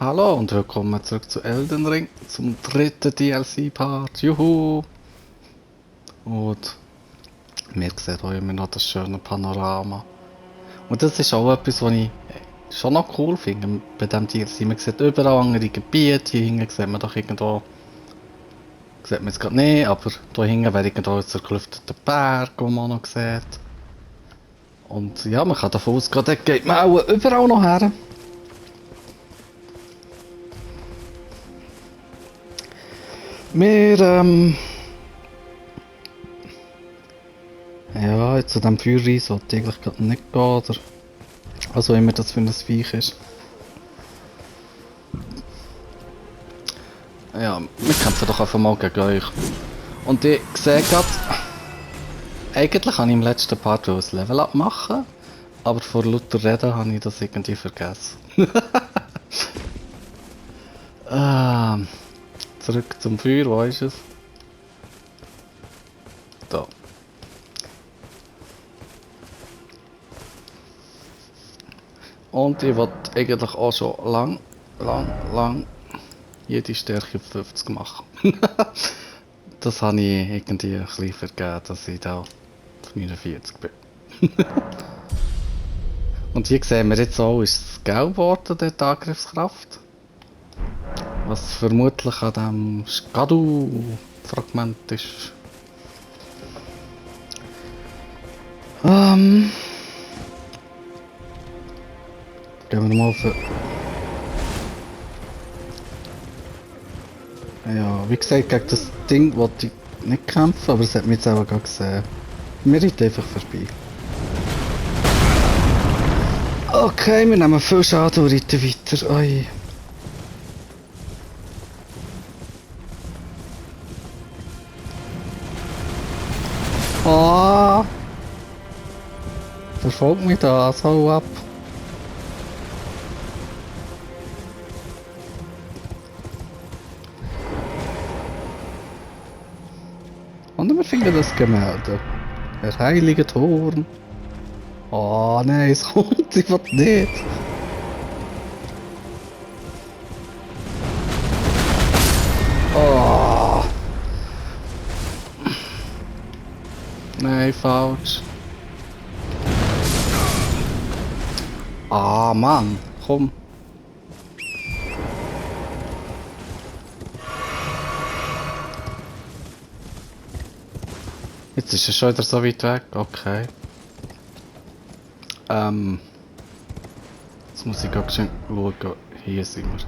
Hallo und willkommen zurück zu Elden Ring, zum dritten DLC-Part. Juhu! Und wir sehen hier immer noch das schöne Panorama. Und das ist auch etwas, was ich schon noch cool finde bei diesem DLC. Man sieht überall andere Gebiete, hier hinten sieht man doch irgendwo, sieht man jetzt gerade nicht, aber hier hinten wäre irgendwo ein zerklüfteter Berg, den man auch noch sieht. Und ja, man kann davon ausgehen, dort geht man auch überall noch her. Wir, ja, zu diesem Feuerrein sollte ich eigentlich gerade nicht gehen, oder also immer das für ein Viech ist. Ja, wir kämpfen doch einfach mal gegen euch. Und ich sehe gerade, eigentlich kann ich im letzten Part ein Level-Up machen, aber vor lauter Reden habe ich das irgendwie vergessen. Zurück zum Feuer, wo ist es? Da. Und ich wollte eigentlich auch schon lang jede Stärke auf 50 machen. Das habe ich irgendwie ein bisschen vergessen, dass ich da auf 49 bin. Und hier sehen wir jetzt auch, ist es gelb geworden, die Angriffskraft. Was vermutlich an dem Skadu-Fragment ist. Gehen wir mal auf. Ja, wie gesagt, gegen das Ding wollte ich nicht kämpfen, aber es hat mich jetzt auch gerade gesehen. Wir reiten einfach vorbei. Okay, wir nehmen viel Schaden und reiten weiter. Oi. Ah! Verfolgt mich das, hau ab! Und wir finden das Gemälde. Der heilige Turm. Oh nein, es kommt, ich will nicht. Oh. Nein, falsch. Ah, Mann, komm. Jetzt ist er schon wieder so weit weg, okay. Jetzt muss ich ganz schön schauen, hier sind wir.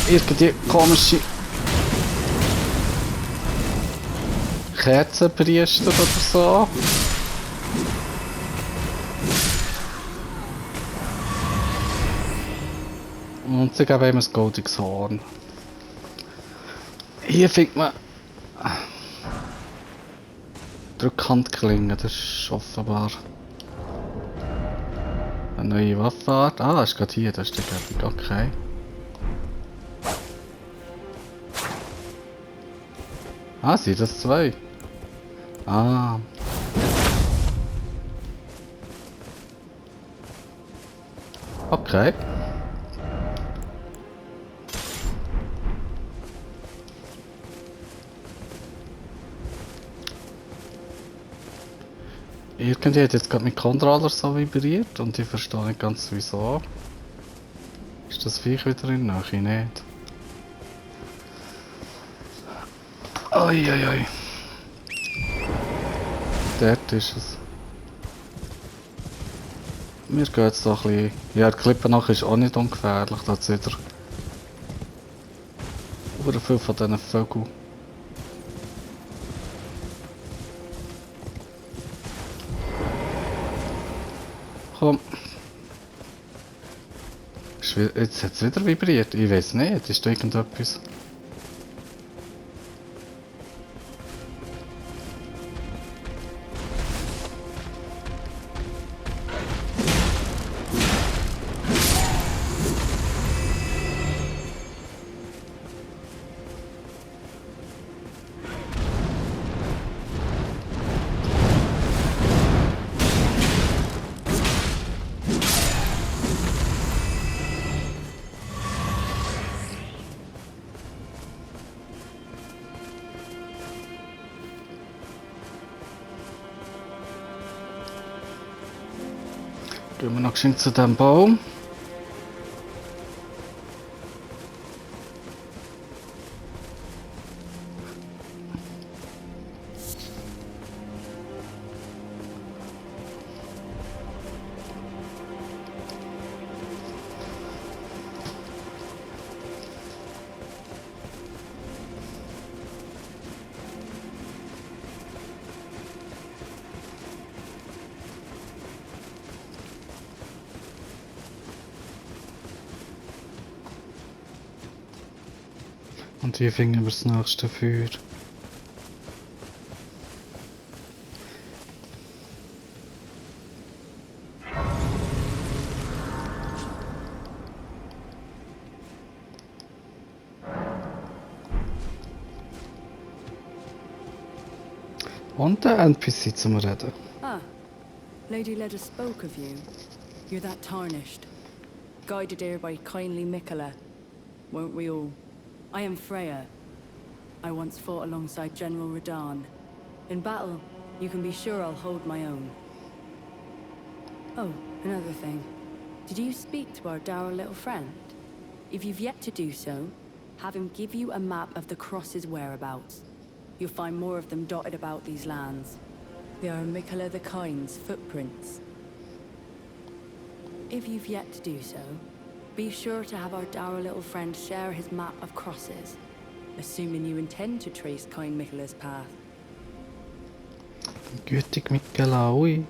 Irgendwie komische Kerzenpriester oder so. Und sie geben ihm ein goldiges Horn. Hier findet man Drückhandklingen, das ist offenbar eine neue Waffenart. Ah, ist gerade hier, das ist der Gebung, okay. Ah, sind das zwei? Ah. Okay. Irgendwie hat jetzt gerade mein Controller so vibriert und ich verstehe nicht ganz wieso. Ist das Viech wieder in der Nähe? Nicht. Oi. Dort ist es. Wir gehen jetzt doch ein bisschen. Ja, die Klippe nach ist auch nicht ungefährlich. Da hat es wieder. Über viel von diesen Vögeln. Komm. Jetzt hat es wieder vibriert. Ich weiß nicht. Ist da irgendetwas? Gehen wir noch geschwind zu diesem Baum. Und wie finden wir das nächste Feuer? Und der NPC zum Reden. Ah, Lady Leda spoke of you. You're that tarnished. Guided here by kindly Mikola. Weren't we all? I am Freya. I once fought alongside General Radahn. In battle, you can be sure I'll hold my own. Oh, another thing. Did you speak to our dour little friend? If you've yet to do so, have him give you a map of the Cross's whereabouts. You'll find more of them dotted about these lands. They are Mikola the Kind's footprints. If you've yet to do so, be sure to have our dour little friend share his map of crosses, assuming you intend to trace Kind Mikola's path. Gütig Mikela, ui.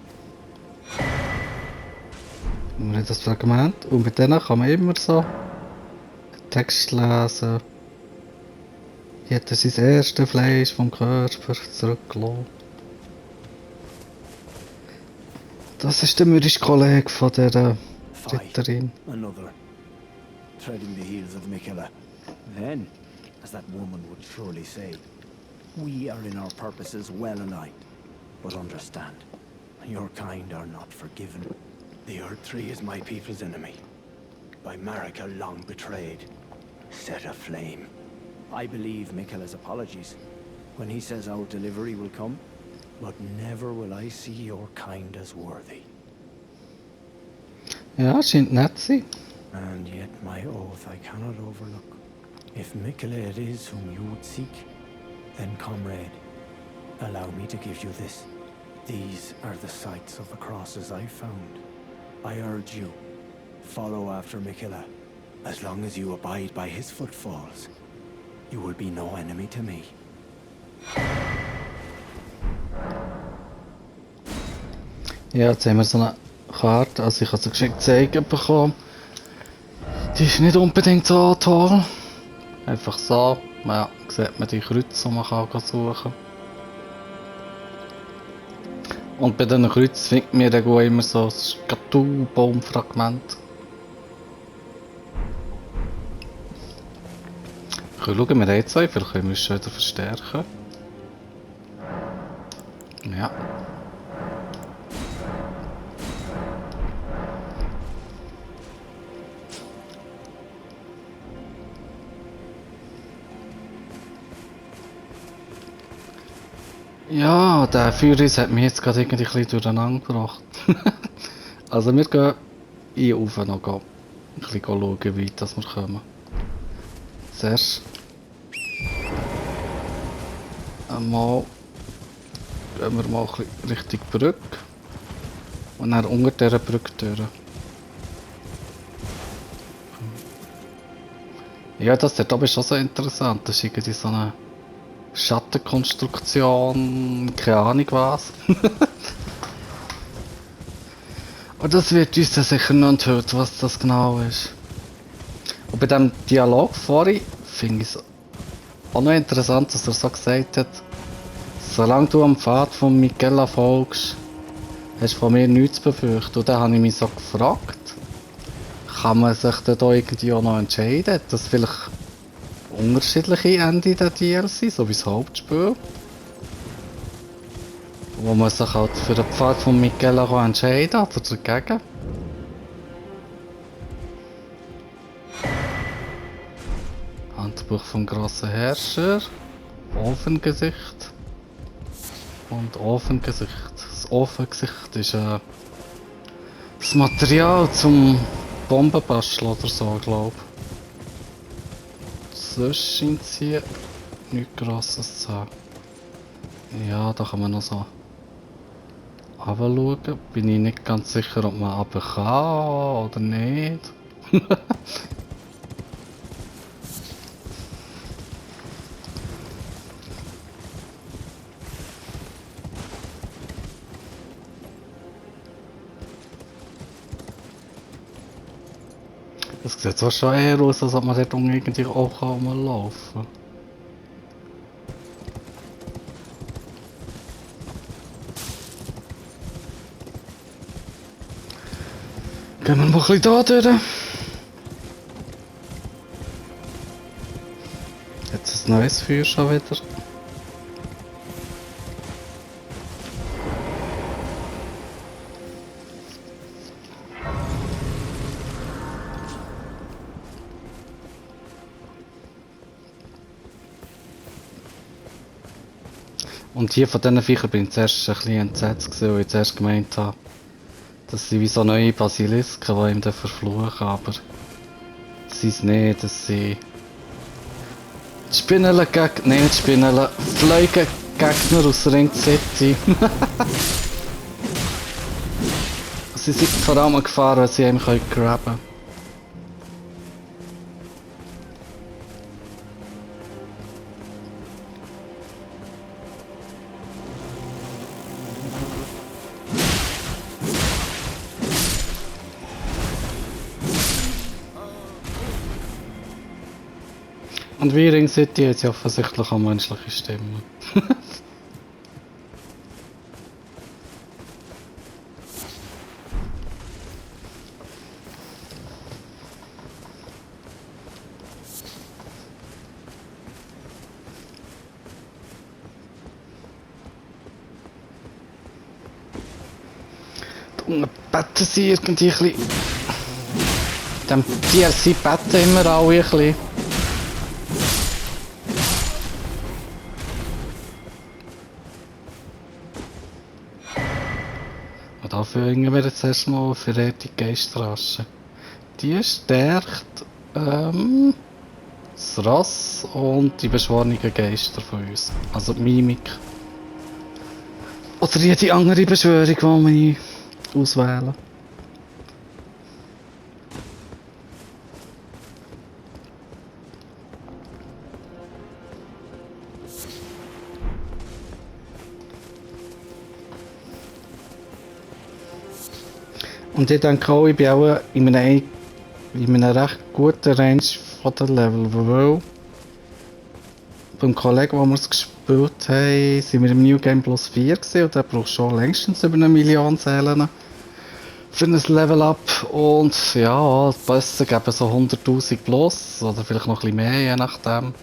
Wir haben das Fragment und mit denen kann man immer so Text lesen. Hier hat er sein erstes Fleisch vom Körper zurückgelassen. Das ist der mürrische Kollege von der Ritterin. Another. Treading the heels of Mikola. Then, as that woman would surely say, we are in our purposes well aligned. But understand, your kind are not forgiven. The Earth Tree is my people's enemy. By Marika long betrayed, set aflame. I believe Mikola's apologies when he says our delivery will come, but never will I see your kind as worthy. Ja, scheint nett zu sein. And yet my oath I cannot overlook. If Mikola it is whom you would seek, then comrade, allow me to give you this. These are the sites of the crosses I found. I urge you, follow after Mikola. As long as you abide by his footfalls, you will be no enemy to me. Ja, jetzt haben wir so eine Karte, also ich habe sie geschickt zeigen bekommen. Die ist nicht unbedingt so toll. Einfach so, ja, sieht man die Kreuze, die man kann suchen kann. Und bei diesen Kreuzen findet man dann auch immer so ein Skatu-Baumfragment. Wir können schauen, wir haben zwei, vielleicht können wir uns schon wieder verstärken. Ja. Ja, der Feuerriss hat mich jetzt gerade irgendwie ein bisschen durcheinander gebracht. Also wir gehen hier rauf noch ein bisschen schauen, wie weit wir kommen. Zuerst einmal gehen wir mal ein bisschen Richtung Brücke und dann unter dieser Brücke durch. Ja, das dort oben ist auch so interessant. Das ist irgendwie so eine Schattenkonstruktion, keine Ahnung was. Und das wird uns dann sicher noch enthüllt, was das genau ist. Und bei diesem Dialog vorhin finde ich es auch noch interessant, dass er so gesagt hat, solange du am Pfad von Mikola folgst, hast du von mir nichts zu befürchten. Und dann habe ich mich so gefragt, kann man sich dann da irgendwie auch noch entscheiden, dass vielleicht unterschiedliche Enden der DLC, so wie das Hauptspiel, wo man sich halt für den Pfad von Mikola entscheiden kann oder dagegen. Handbuch vom grossen Herrscher, Ofengesicht und Ofengesicht. Das Ofengesicht ist das das Material zum Bombenbasteln oder so, glaube ich. Sonst scheint es hier nichts Grosses zu haben. Ja, da kann man noch so runterschauen. Bin ich nicht ganz sicher, ob man runter kann oder nicht. Das sieht zwar schon eher aus, als ob man dort unten irgendwie auch rumlaufen kann. Gehen wir mal ein bisschen da durch. Jetzt ein neues Feuer schon wieder. Und hier von diesen Viechern bin ich zuerst ein bisschen entsetzt gewesen, weil ich zuerst gemeint habe, das sind wie so neue Basilisken, die ihm dann verfluchen, aber das sind es nicht, das sind Spinnele gegen, nein nicht Spinnele, Fliegengegner aus Ring City. Sie sind vor allem gefahren, weil sie ihm grabben können. Und wie Ring City hat sie offensichtlich auch menschliche Stimmen. Da unten betten sie irgendwie ein bisschen. In dem DLC betten immer alle ein bisschen. Und dafür finden wir jetzt erstmal eine verräte Geisterasche. Die stärkt das Rass und die beschworenen Geister von uns. Also die Mimik. Oder jede andere Beschwörung, die wir auswählen. Und ich denke auch, ich bin auch in einem recht guten Range von den Level, weil beim Kollegen, wo wir es gespielt haben, sind wir im New Game Plus 4 gewesen, und der braucht schon längstens über 1 Million Seelen für ein Level Up. Und ja, die Bosse geben so 100'000 plus oder vielleicht noch ein bisschen mehr, je nachdem.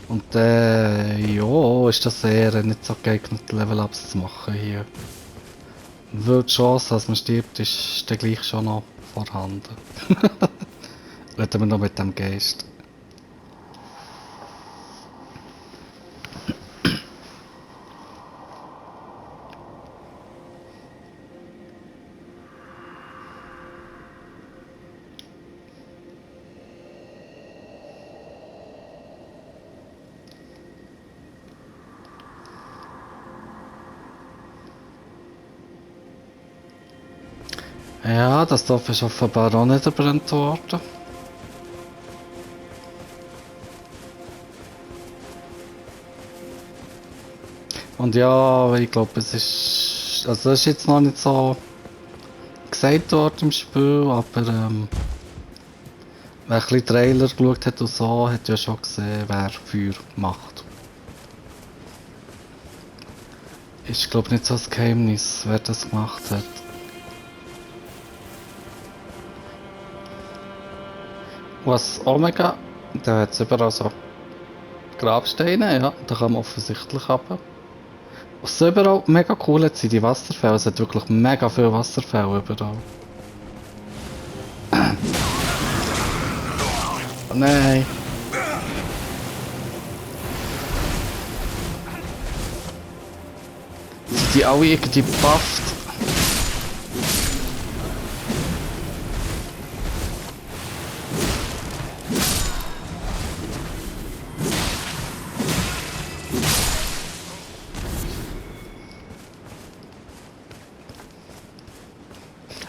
Und ja, ist das eher nicht so geeignet, Level-Ups zu machen hier. Weil die Chance, dass man stirbt, ist dann gleich schon noch vorhanden. Reden wir noch mit dem Geist. Ja, das Dorf ist offenbar auch nicht verbrannt worden. Und ja, ich glaube, es ist. Also, das ist jetzt noch nicht so gesagt worden im Spiel, aber wer ein bisschen Trailer geschaut hat und so, hat ja schon gesehen, wer Feuer macht. Ist, glaube ich, nicht so ein Geheimnis, wer das gemacht hat. Was Omega, da hat es überall so Grabsteine, ja, da kann man offensichtlich runter. Was überall mega cool hat, sind die Wasserfälle, es hat wirklich mega viele Wasserfälle überall. Oh nein! die alle irgendwie bufft.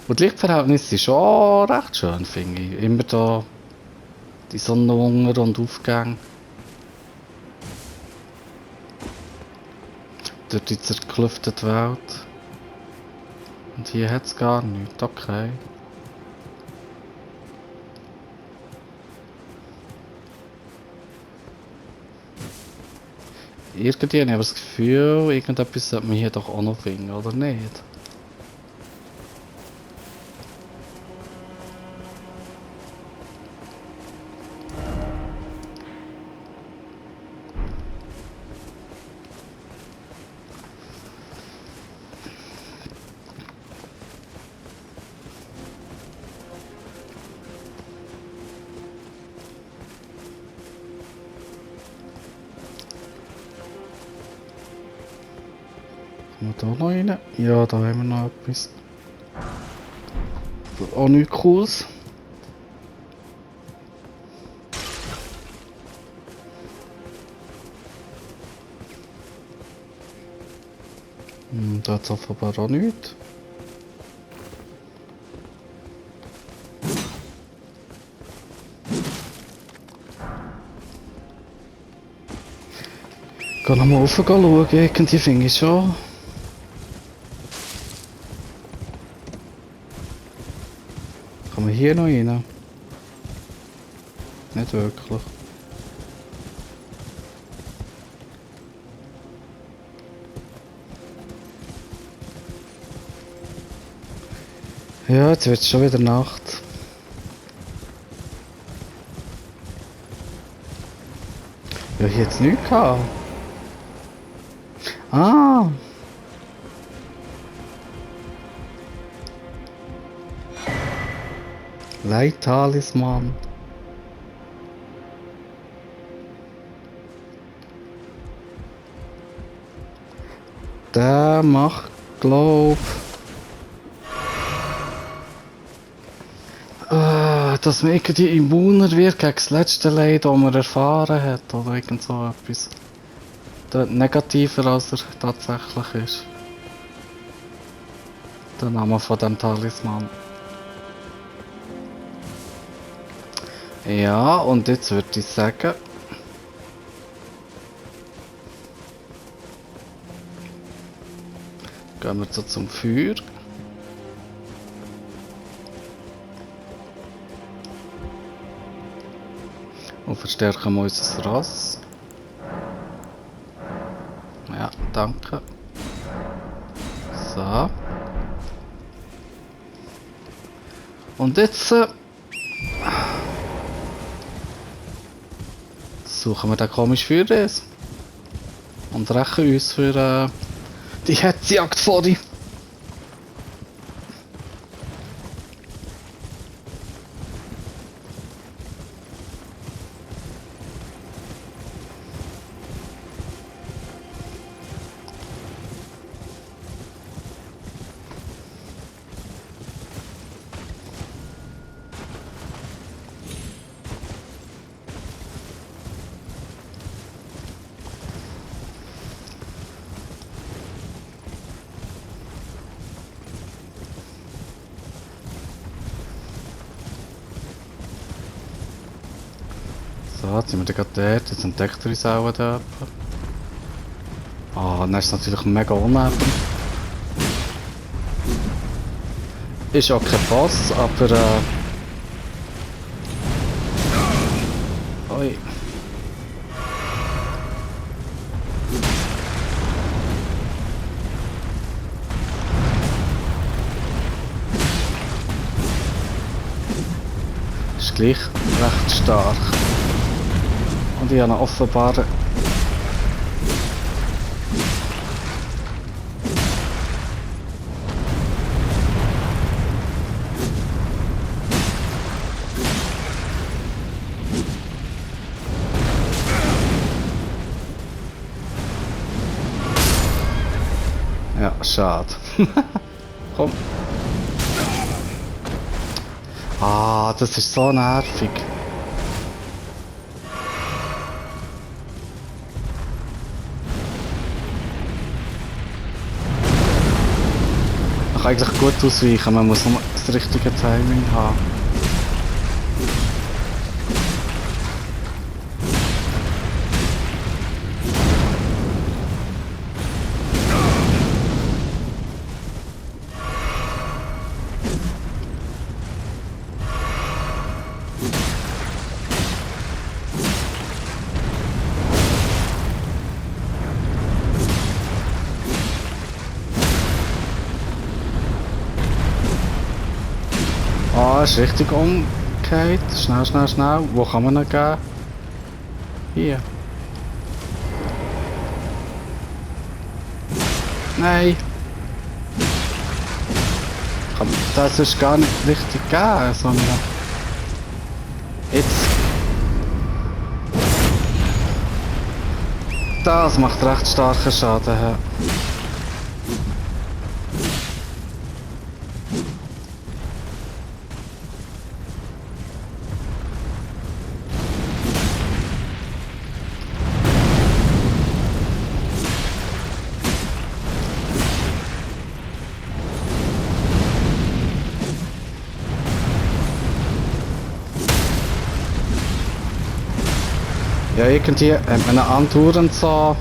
Und die Lichtverhältnisse sind schon recht schön, finde ich. Immer da die Sonnenunter- und Aufgänge. Durch die zerklüftete Welt. Und hier hat es gar nichts, okay. Irgendwie habe ich aber das Gefühl, irgendetwas sollte man hier doch auch noch finden, oder nicht? Kommen wir da noch rein? Ja, da haben wir noch etwas. Auch nichts Cooles. Da hat es offenbar auch nichts. Ich gehe nochmal rauf schauen, irgendwie finde ich schon. Kann man hier noch rein? Nicht wirklich. Ja, jetzt wird es schon wieder Nacht. Ja, hier hat es nichts gehabt. Ah! Leittalisman. Der macht, glaub... dass man irgendwie immuner wird gegen das letzte Leid, das man erfahren hat, oder irgend so etwas. Negativer als er tatsächlich ist. Der Name von dem Talisman. Ja, und jetzt würde ich sagen... Gehen wir so zum Feuer. Und verstärken wir unser Ross. Ja, danke. So. Und jetzt suchen wir den komischen Feuerriss. Und rächen uns für die Hetzjagd vor die. So, jetzt sind wir gerade dort, jetzt entdeckt er uns auch da. Ah, dann ist es natürlich mega uneben. Ist auch kein Boss, aber Oi. Ist gleich recht stark. Und ich habe ihn offenbar... Ja, schade. Komm. Ah, das ist so nervig. Man kann eigentlich gut ausweichen, man muss nur das richtige Timing haben. Ah, ist richtig umgekehrt. Schnell, schnell, schnell. Wo kann man ihn geben? Hier. Nein. Das ist gar nicht richtig geben, sondern... Jetzt. Das macht recht starken Schaden. Ja. Ja, irgendwie hat man einen andauernd so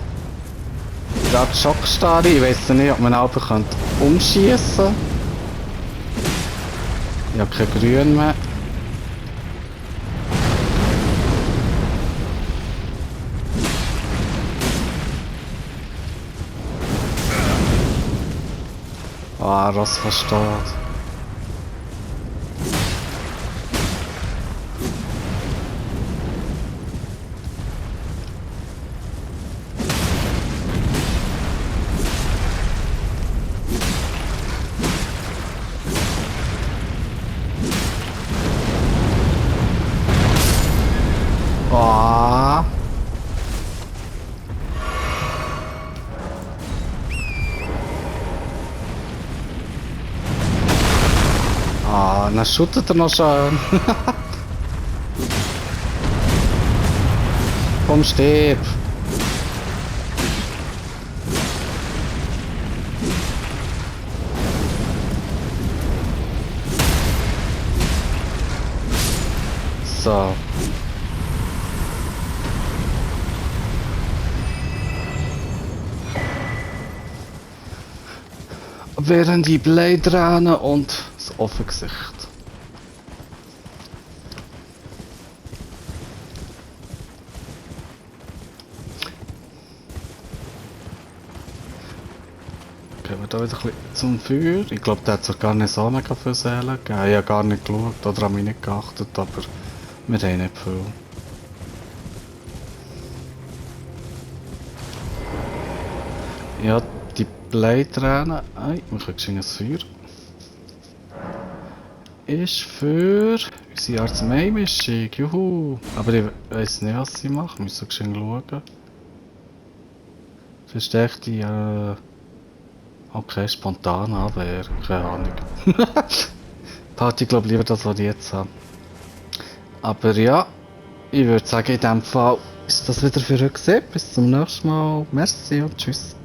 eine Art Schockstarre. Ich weiss nicht, ob man ihn einfach umschießen könnte. Ich habe kein Grün mehr. Ah, Ross versteht. Ah. Ah, dann shootet er noch schön. Komm, stirb. So. Während die Blade rennen und das Offengesicht. Gehen wir da wieder ein bisschen zum Feuer. Ich glaube, der hat sich gar nicht so mega viel Seelen gegeben. Ich habe gar nicht geschaut oder habe mich nicht geachtet, aber wir haben nicht viel. Ja, die Blade-Träne. Wir können geschehen ein Feuer. Ist für unsere Arznei-Mischung. Juhu! Aber ich weiss nicht, was sie macht. Wir müssen geschehen schauen. Das ist echt die. Okay, spontan Abwehr. Keine Ahnung. Party, ich glaube lieber das, was ich jetzt habe. Aber ja, ich würde sagen, in dem Fall ist das wieder für heute gesehen. Bis zum nächsten Mal. Merci und tschüss.